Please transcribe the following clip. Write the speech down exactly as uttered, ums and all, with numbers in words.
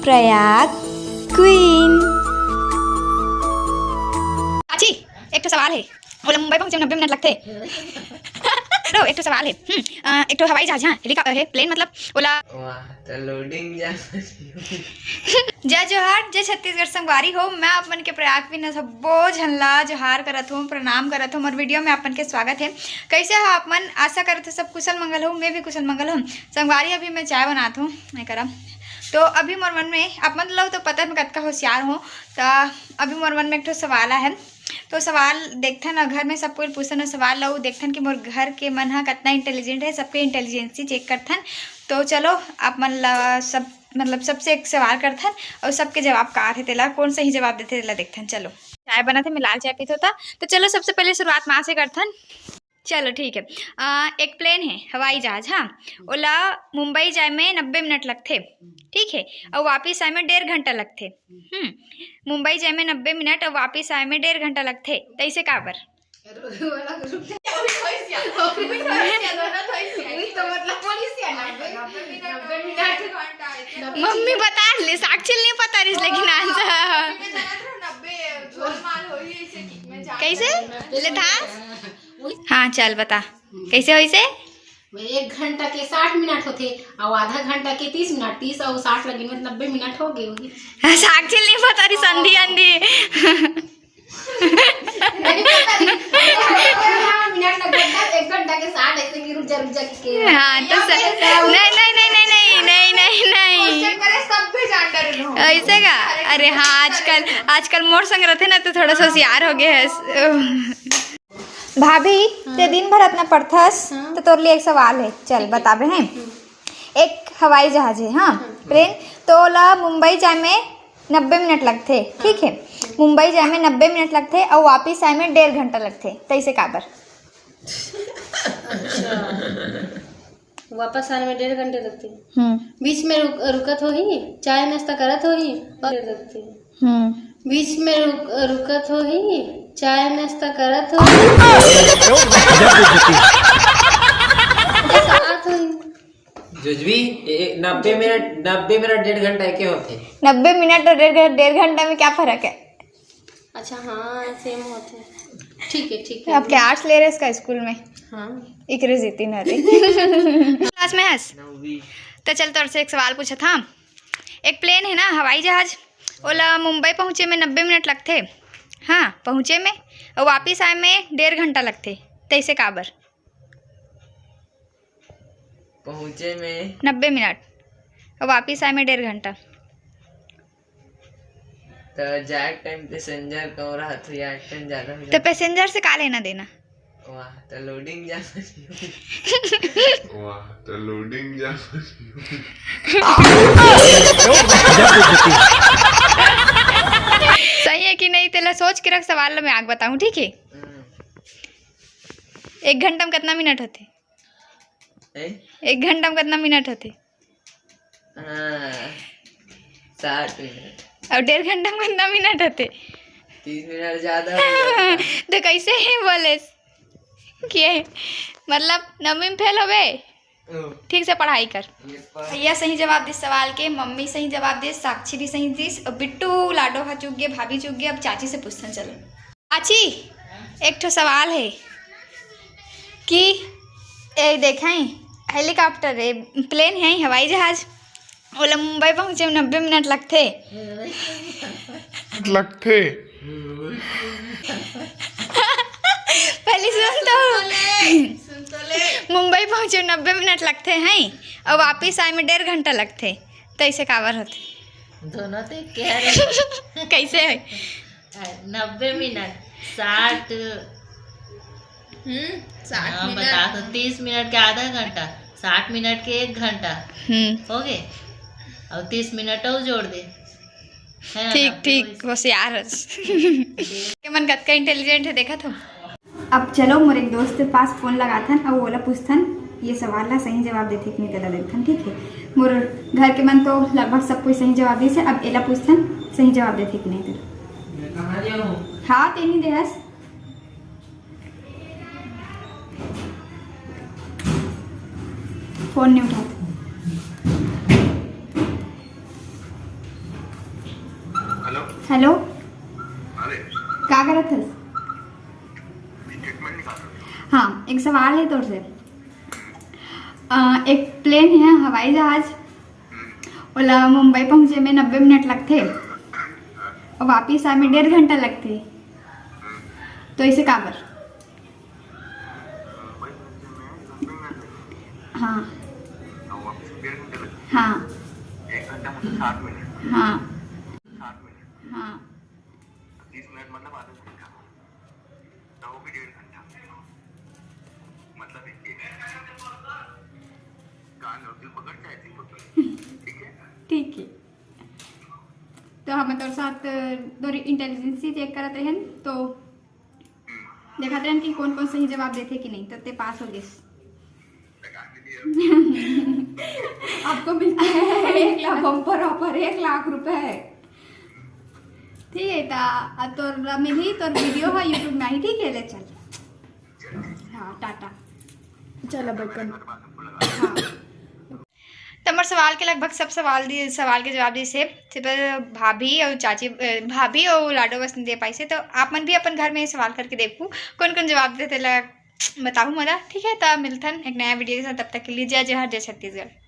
Prayag queen. चाची, एक ठो सवाल हे। ओला मुंबई पहुंचे में नब्बे मिनट लगथे। रो, एक ठो सवाल हे। हम्म, अ, एक ठो हवाई जहाज, हाँ, हेलिकॉप्टर हे, प्लेन मतलब, ओला वाह, त लोडिंग जा। जय जोहार, जय छत्तीसगढ़ संगवारी हो। मैं आप मन के प्रयाग क्वीन सब्बो झन ला जोहार करत हूँ, प्रणाम करत हूँ। मोर वीडियो में आप मन के स्वागत हे। कैसे हो आप मन? आशा करत हूँ सब कुशल मंगल हो। मैं भी कुशल मंगल हूँ। संगवारी, अभी मैं चाय बनात हूँ, मैं करम। तो अभी मोर मन में, आप मन ला तो पता है मैं कतका होशियार हूँ। तो अभी मोर मन में एक ठो सवाल आए हे। तो सवाल देखथन, अउ घर में सब कोई पूछथन, सवाल ला देखथन कि मोर घर के मन ह कतना इंटेलिजेंट है, सबके इंटेलिजेंसी चेक करथन। तो चलो, आप मन ला सब, मतलब, सबसे एक सवाल करथन अउ सबके जवाब का आथे, तेला कोन सही जवाब देथे, तेला देखथन। चलो, चाय बनत हे, मैं लाल चाय पीथों ता। तो चलो, सबसे पहले शुरुआत माँ से करथन। चलो, ठीक है। अ, एक प्लेन है, हवाई जहाज, हाँ, ओला मुंबई जाए में नब्बे मिनट लगथे, ठीक है, अउ वापिस आए में डेढ़ घंटा लगथे। हम्म, मुंबई जाए में नब्बे मिनट अउ वापिस आए में डेढ़ घंटा लगथे, तैसे काबर? मम्मी बता ले, साक्षी नहीं पता रहिस, लेकिन आंसर कैसे? ले था? हाँ, चल बता, कैसे होइसे? एक घंटा के साठ मिनट होथे, अउ आधा घंटा के तीस मिनट, तीस अउ साठ लगे में नब्बे मिनट हो गए होही। साक्षी नहीं पता रहिस, अंधी अंधी। नहीं पता रहिस। हाँ, मिनट लग गया, एक घंटा के साठ, ऐसे कि रुक जा, रुक जा, के। हाँ, तो या स-, फिर नहीं, नहीं, नहीं, नहीं, नहीं, नहीं, नहीं, नहीं। क्वेश्चन करे, सब भी जान डरे हो। ऐसे का? अरे हाँ, आजकल, आजकल मोर संग रहते ना, तो थोड़ा सा होशियार हो गए है। भाभी, ते दिन भर अतना पढ़थस, हाँ। तो तोर लिए एक सवाल है, चल, ठीक है। बताबे हैं। हम्म। एक हवाई जहाज है, हाँ, हाँ। प्लेन, तो ओला मुंबई जाए में नब्बे मिनट लगथे, ठीक है। मुंबई जाए में नब्बे मिनट लगथे अउ वापिस आए में डेढ़ घंटा लगथे, तैसे काबर? अच्छा, वापस आने में डेढ़ घंटे लगथे। हम्म। बीच में रुक, रुकत होही, चाय नाश्ता करत होही, और लगथे। हम्म। बीच में रुक, रुकत होही, चाय नाश्ता करत होही। ऐसा बात होही। जुजवी, ए, नब्बे मिनट, नब्बे मिनट डेढ़ घंटा एके होथे। नब्बे मिनट और डेढ़ घं-, डेढ़ घंटा में क्या फर्क है? अच्छा, हाँ, सेम होथे। ठीक है, ठीक है। आपके आर्ट्स ले रहे इसका स्कूल में? हाँ। इकरे जीती ना रे। क्लास में हस? नौवीं। तो चल, तोर से एक सवाल पूछत हँव। एक प्लेन है ना, हवाई जहाज, ओला मुंबई पहुँचे में नब्बे मिनट लगथे। हाँ, पहुँचे में, अउ वापिस आए में डेढ़ घंटा लगथे। तैसे काबर? पहुँचे में नब्बे मिनट, अउ वापिस आए में डेढ़ घंटा। त जाए के टाइम पैसेंजर कम रहत हो, आए के टाइम ज्यादा हो तो जात। पैसेंजर से का लेना देना? वाह, त लोडिंग जा। वाह, त लोडिंग जा। सही है कि नहीं, तेला सोच के रख, सवाल ला मैं आगे बताहूँ, ठीक है? हम्म। एक घंटा में कितना मिनट होथे? ए? एक घंटा में कितना मिनट होथे? हाँ, साठ मिनट। अउ डेढ़ घंटा में कितना मिनट होथे? तीस मिनट ज्यादा हो जाता। तो कैसे ही बोले कि, मतलब, नौवीं में फेल होबे? ओ। ठीक से पढ़ाई कर। ये पर भैया सही जवाब दिस सवाल के, मम्मी सही जवाब दिस, साक्षी भी सही दिस, अउ बिट्टू लाडो ह चूक गे, भाभी चूक गे। अब चाची से पूछथन, चलो। चाची, एक ठो सवाल है कि ए देखाई, हेलीकॉप्टर है, प्लेन है, हवाई जहाज, ओला मुंबई पहुँचे में नब्बे मिनट लगथे। लगथे। पहले सुन तो। सुन तो ले। मुंबई पहुँचे में नब्बे मिनट लगथे हैं, अउ वापिस आए में डेढ़ घंटा लगथे, तो ऐसे काबर होथे? दोनों तो एक कह रहे। कैसे है? नब्बे मिनट, साठ। हम्म, साठ हाँ, मिनट। बता तो, तीस मिनट के आधा घंटा, साठ मिनट के एक घंटा। हम्म। हो गए। अउ तीस मिनट अउ जोड़ दे। है ना, ठीक, काफी ठीक, वैसे। होशियार हस। के मन कतका इंटेलिजेंट है, देखत हो? अब चलो, मोर एक दोस्त के पास फोन लगाथन, अउ ओला पूछथन, ये सवाल ला सही जवाब देथे कि नहीं, तेला देखथन, ठीक है? मोर घर के मन तो लगभग सब कोई सही जवाब दिस हे, अब एला पूछथन, सही जवाब देथे कि नहीं, तेला। हाँ, तेनी देहस। फोन नहीं उठाते। हेलो। अरे। का करत हस? स्टेटमेंट निकाल रहा हूँ। हाँ, एक सवाल है तोर से। अ, एक प्लेन है, हवाई जहाज, ओला मुंबई पहुँचे में नब्बे मिनट लगथे और वापिस आए में डेढ़ घंटा लगथे, तो इसे काबर? हाँ। हाँ। हाँ। तीस मिनट मतलब आधा घंटा, तो वो भी डेढ़ घंटा, मतलब एक, एक। कान और दिल पकड़ जाए, दिल पकड़। ठीक है। ठीक है। तो हम तोर साथ तोर इंटेलिजेंसी चेक करत रहेन, तो देखत रहेन कि कौन कौन सही जवाब देथे कि नहीं, तो ते पास हो गेस। आपको मिलता है एक लाख, बम्पर ऑफर एक लाख रुपए। ठीक है, ता अब तोर मिली, तोर वीडियो है YouTube में ही, ठीक है, ले चल। हाँ, टाटा। चल अब बटन। हाँ। तो हमर सवाल के लगभग सब सवाल दि-, सवाल के जवाब दिस हे। सिर्फ भाभी और चाची, अ, भाभी और लाडो बस नहीं दे पाइस हे। तो आप मन भी अपन घर में सवाल करके देखू, कौन कौन जवाब देथे ला बताहू मोला। ठीक है, तो मिलथन एक नया वीडियो के साथ। तब तक के लिए जय जोहार, जय छत्तीसगढ़।